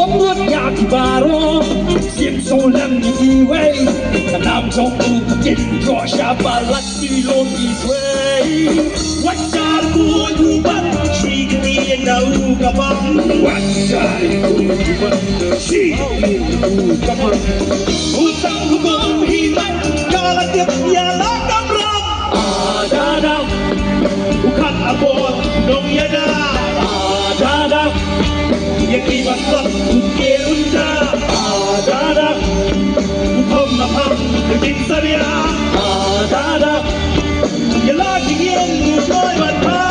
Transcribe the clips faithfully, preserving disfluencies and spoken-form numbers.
Ong lut ïa ki baroh, sim shu lem ïa kiwei. Ka nam jong u ka kin ïoh sha palat ki long kiwei. Wat shah khuid u bat, shi ktien na u ka bam. Wat shah khuid u bat, shi ktien na u ka bam. U tang hukum hi mat, ka la tip ïa la kamram. Ah, da, da. U khat abor, nongïada. Ah, da, da. Ïa kiba sot, u kyrun da. Ah, da, da. U kham na phang, u jingsalia. Ah, da, da. Ïa la jingïeng, u kloi ban phang.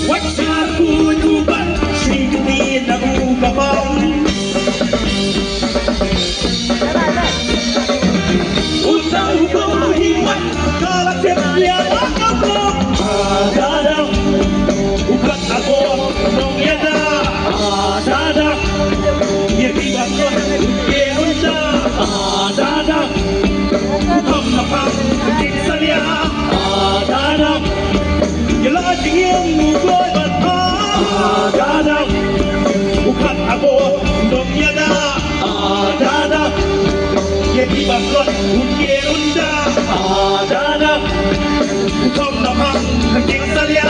Wat shah khuid u bat, shi ktien na u ka bam. U tang hukum hi mat, ka la tip ïa la kamram. Ah, da, da. U khat abor, nongïada. Ah, da, da. Ïa kiba sot, u kyrun da. Ah, da, da. U kham na phang, u jingsalia. Ah, da, da. Ïa la jingïeng, u kloi ban phang. Ah, da, da. U khat abor, nongïada. Ah, da, da. Ïa kiba sot, u kyrun da. Ah, da, da. U kham na phang, u jingsalia.